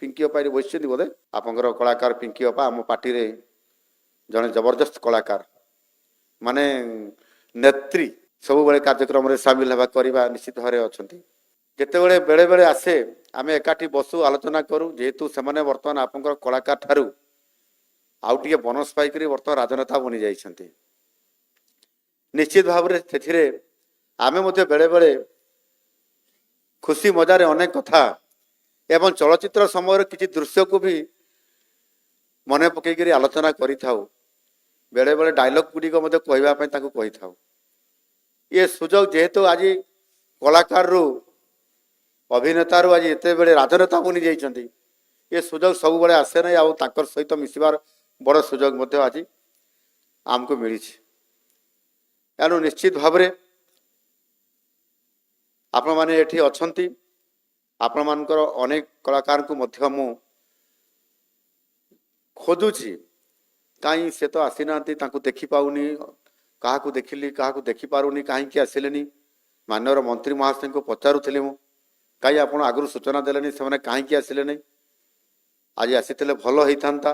ପିଙ୍କି ଅପା ଏଠି ବସିଛନ୍ତି ବୋଧେ। ଆପଣଙ୍କର କଳାକାର ପିଙ୍କି ଅପା ଆମ ପାର୍ଟିରେ ଜଣେ ଜବରଦସ୍ତ କଳାକାର, ମାନେ ନେତ୍ରୀ, ସବୁବେଳେ କାର୍ଯ୍ୟକ୍ରମରେ ସାମିଲ ହେବା କରିବା ନିଶ୍ଚିତ ଭାବରେ ଅଛନ୍ତି। ଯେତେବେଳେ ବେଳେବେଳେ ଆସେ, ଆମେ ଏକାଠି ବସୁ, ଆଲୋଚନା କରୁ। ଯେହେତୁ ସେମାନେ ବର୍ତ୍ତମାନ ଆପଣଙ୍କର କଳାକାର ଠାରୁ ଆଉ ଟିକେ ବୋନସ୍ ପାଇକରି ବର୍ତ୍ତମାନ ରାଜନେତା ବନି ଯାଇଛନ୍ତି, ନିଶ୍ଚିତ ଭାବରେ ସେଥିରେ ଆମେ ମଧ୍ୟ ବେଳେବେଳେ ଖୁସି ମଜାରେ ଅନେକ କଥା ଏବଂ ଚଳଚ୍ଚିତ୍ର ସମୟରେ କିଛି ଦୃଶ୍ୟକୁ ବି ମନେ ପକେଇକରି ଆଲୋଚନା କରିଥାଉ। ବେଳେବେଳେ ଡାଇଲଗ ଗୁଡ଼ିକ ମଧ୍ୟ କହିବା ପାଇଁ ତାଙ୍କୁ କହିଥାଉ। ଇଏ ସୁଯୋଗ ଯେହେତୁ ଆଜି କଳାକାରରୁ, ଅଭିନେତାରୁ ଆଜି ଏତେବେଳେ ରାଜନେତା ବନି ଯାଇଛନ୍ତି, ଏ ସୁଯୋଗ ସବୁବେଳେ ଆସେ ନାହିଁ। ଆଉ ତାଙ୍କର ସହିତ ମିଶିବାର ବଡ଼ ସୁଯୋଗ ମଧ୍ୟ ଆଜି ଆମକୁ ମିଳିଛି। ତେଣୁ ନିଶ୍ଚିତ ଭାବରେ ଆପଣମାନେ ଏଠି ଅଛନ୍ତି, ଆପଣମାନଙ୍କର ଅନେକ କଳାକାରଙ୍କୁ ମଧ୍ୟ ମୁଁ ଖୋଜୁଛି, କାହିଁ ସେ ତ ଆସିନାହାନ୍ତି, ତାଙ୍କୁ ଦେଖିପାରୁନି। କାହାକୁ ଦେଖିଲି, କାହାକୁ ଦେଖିପାରୁନି, କାହିଁକି ଆସିଲେନି? ମାନ୍ୟବର ମନ୍ତ୍ରୀ ମହାଶୟଙ୍କୁ ପଚାରୁଥିଲି ମୁଁ, କାହିଁ ଆପଣ ଆଗରୁ ସୂଚନା ଦେଲେନି, ସେମାନେ କାହିଁକି ଆସିଲେନି? ଆଜି ଆସିଥିଲେ ଭଲ ହେଇଥାନ୍ତା।